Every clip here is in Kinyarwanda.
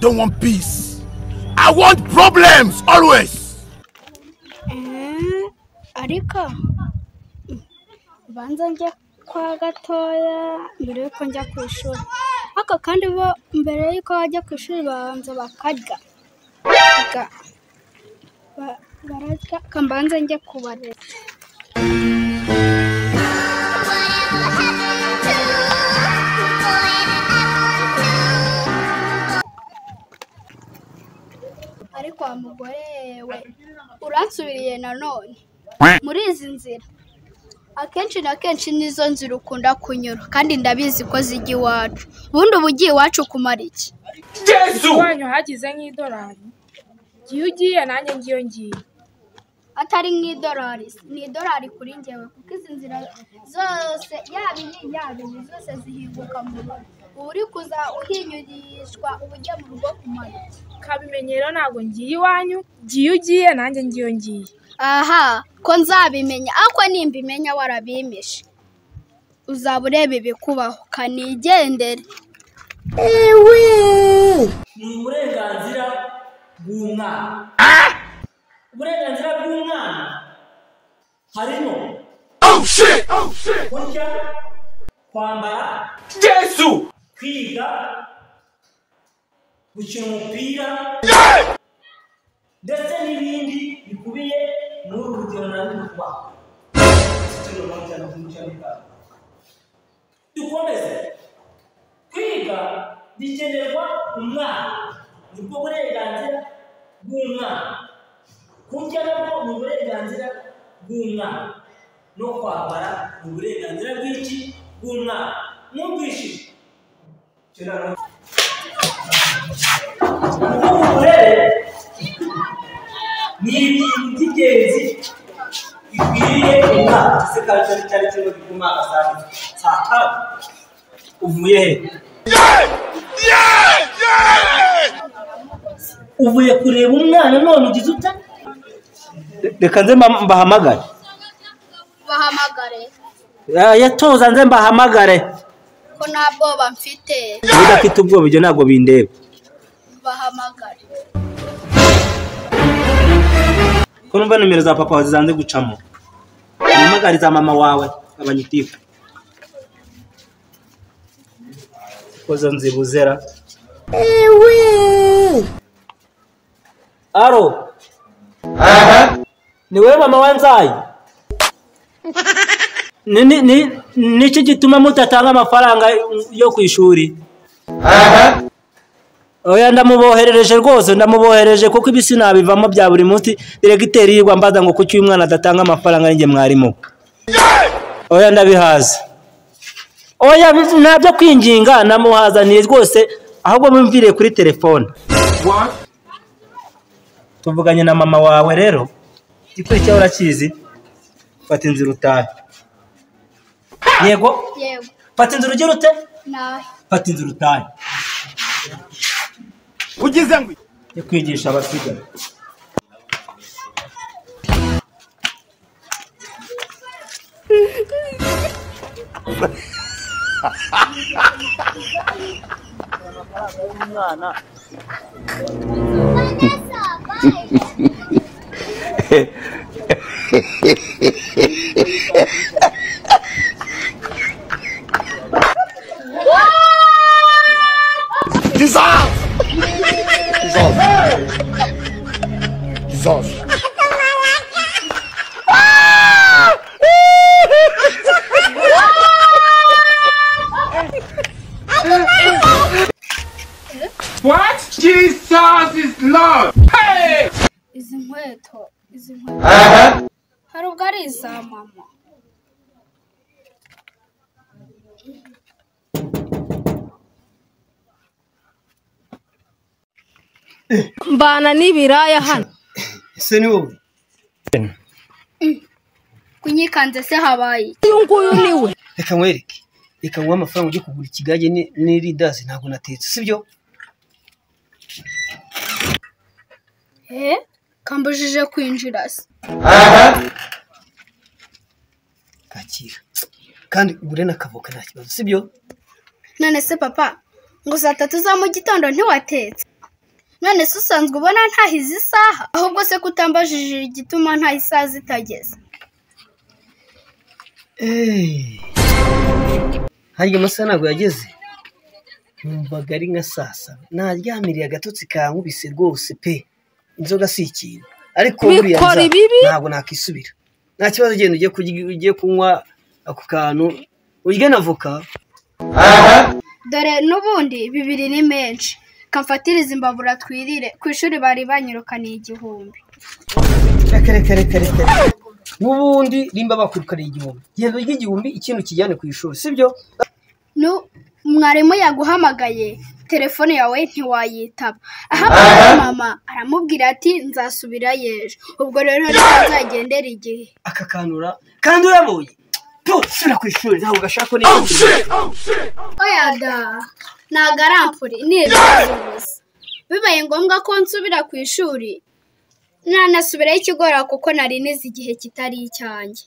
don't want peace. I want problems always. Ariko banza njya kwa gatoya mbere yuko njya ku ishuri. Ariko kandi bo mbere yuko bajya ku ishuri babanza bakarya. Bararya, kambanza njye kubarera. Ariko wa mugore we uransubiriye nanone muri izi nzira. Akenshi na kenshi nizo nzira ukunda kunyura, kandi ndabizi ko zijya iwacu. Ubundi uba ugiye iwacu kumara iki? Yesu! Iwanyu hagize nk'idolari. Giye ugiye nanjye ngiyo ngiye. Atari nk'idolari, ni idolari kuri njyewe, kuko izi nzira zose yaba iyi yaba iyi zose zihinguka mu rugo. Uba uri kuza uhinyurishwa uba ugiye mu rugo kumara iki? Kabimenyero ntabwo ngiye iwanyu, giye ugiye nanjye ngiyo ngiye. Aha, ko nzabimenya, ariko nimbimenya warabimishe uzaba ureba ibikubaho, kanigendere. Ni uburenganzira bw'umwana. Uburenganzira bw'umwana harimo kurya, kwambara, Yesu, kwiga, gukina umupira ndetse n'ibindi bikubiye muri uru rugero nari kubaha. Dukomeze. Kwiga bigenerwa umwana, nibwo burenganzira bw'umwana. Kurya nabwo ni uburenganzira bw'umwana, no kwambara ni uburenganzira bw'iki? Bw'umwana. Mwumvishije? Uburere ni ibintu by'ingenzi bikwiriye umwana. Ese kandi cyari kimwe gituma saa tatu uvuye he? Uvuye kureba umwana none ugize ute? Reka nze mbahamagare. Bahamagare. Yatoza nze mbahamagare. Ko nta bwoba mfite. Udafite ubwoba ibyo ntabwo bindeba. Bahamagare. Ko numva nimero za papa wawe zanze gucamo. Uhamagare za mama wawe abanyitifu. Koza nzibuzera. Aro. Ni wewe mama wanzayi? Ni niki gituma mutatanga amafaranga yo ku ishuri? Oya ndamuboherereje rwose, ndamuboherereje kuko ibisi nabivamo bya buri munsi. Diregiteri yigwa mbaza ngo kuki uyu mwana adatanga amafaranga ninjye mwarimu. Oya ndabihaza. Oya ntabyo kwinginga, namuhazaniye rwose, ahubwo mumvire kuri telefone. Tuvuganye na mama wawe rero, igikurikiyeho urakizi, fata inzira utahe. Yego? Yego. Fata inzira ugira ute? Nahe. Fata inzira utahe. Ugize ngo yo kwigisha abasigaye. Umwana Jesus! Jesus! Jesus! What? Jesus is Lord! Hey! Izi nkweto, izi nkweto. Hari ubwo ari iza mama. Mbana n'ibiraya hano. Ese ni wowe? Kunyikanze se habaye. Uyu nguyu ni we. Reka nkwereke. Reka nguhe amafaranga ujye kugura ikigage n'irindazi ntabwo natetse, sibyo? Kambujije kwinjira se. Kakira. Kandi ugure n'akavoka nta kibazo, sibyo? None se papa, ngo saa tatu za mu gitondo ntiwatetse? None se usanzwe ubona ntahize isaha? Ahubwo se kutambajije igituma nta isaha zitageze. Harya amasaha ntabwo yageze. Numvaga ari nka saa saba. Naryamiriye agatotsi kankubise rwose pe. Inzoga si ikintu. Ariko buriya ntabwo nakisubira. Nta kibazo, genda ugiye kurya, ugiye kunywa ako kantu, urye na voka. Dore n'ubundi 2 ni menshi. Kamfatiriza imbabura twirire, ku ishuri bari banyirukaniye 1000. Reka reka reka reka. N'ubundi rimba bakwirukaniye 1000. Genda urye 1000 ikintu kijyane ku ishuri, sibyo? Mwarimu yaguhamagaye telefone yawe ntiwayitaba. Ahamagaye mama aramubwira ati nzasubira yejo. Ubwo rero reka nzagendera igihe. Aka kanura kandi urabonye. Tu sura ku ishuri ntabwo gashaka ni. Oya da. Nagarampuri ni ibibazo gusa. Bibaye ngombwa ko nsubira ku ishuri nanasubirayo ikigora kuko nari nize igihe kitari icyanjye.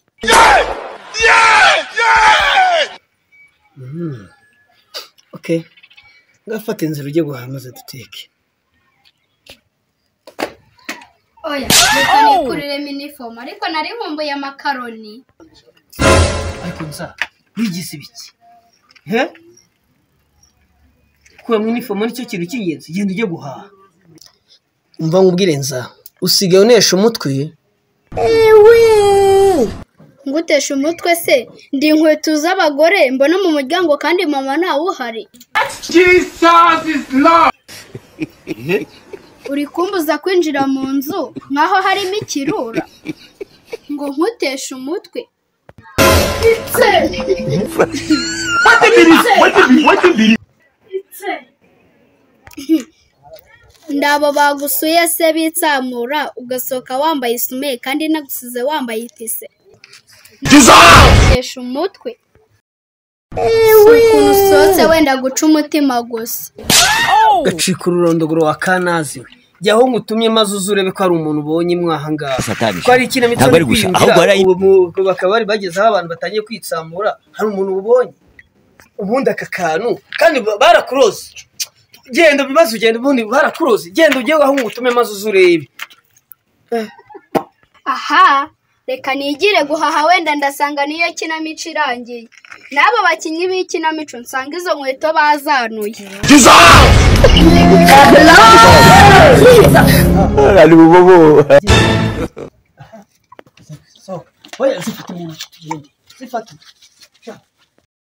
Okay. Ngafata inzira ujye guhaha maze duteke. Oya, reka nikuriremo inifomu ariko nari nkumbuye amakaroni. Ariko nza wigize ibiki? He? Kuramo inifomu nicyo kintu cy'ingenzi, genda ujye guhaha. Umva nkubwire nza, usigaye unesha umutwe. Ngutesha umutwe se? Ndi inkweto z'abagore mbona mu muryango kandi mama ntawe uhari. Jesus is Lord. Uri kumbuza kwinjira mu nzu nkaho harimo ikirura ngo nkuteshe umutwe. Ndabo bagusuye se bitsamura ugasohoka wambaye isume kandi nagusize wambaye itise. Ngutesha umutwe. Ukuntu usohotse wenda guca umutima gusa. Gacika ururondogoro wa kanazi we. Jya aho ngutumye maze uzurebe ko hari umuntu ubonye mwaha ngaha. Ko ari ikinamico Ntabwo ari gusa, ahubwo ari bakaba bari bageze aho abantu batangiye kwitsamura, hari umuntu ubonye. Ubundi aka kantu kandi barakuroze. Genda bibazo ugenda ubundi barakuroze. Genda ujye aho ngutumye maze uzurebe. Aha, reka nigire guhaha wenda ndasanga niyo kinamico irangiye. N'abo bakinnyi b'ikinamico nsanga izo nkweto bazanuye. Oya zifate mu ntoki tugende. Zifate.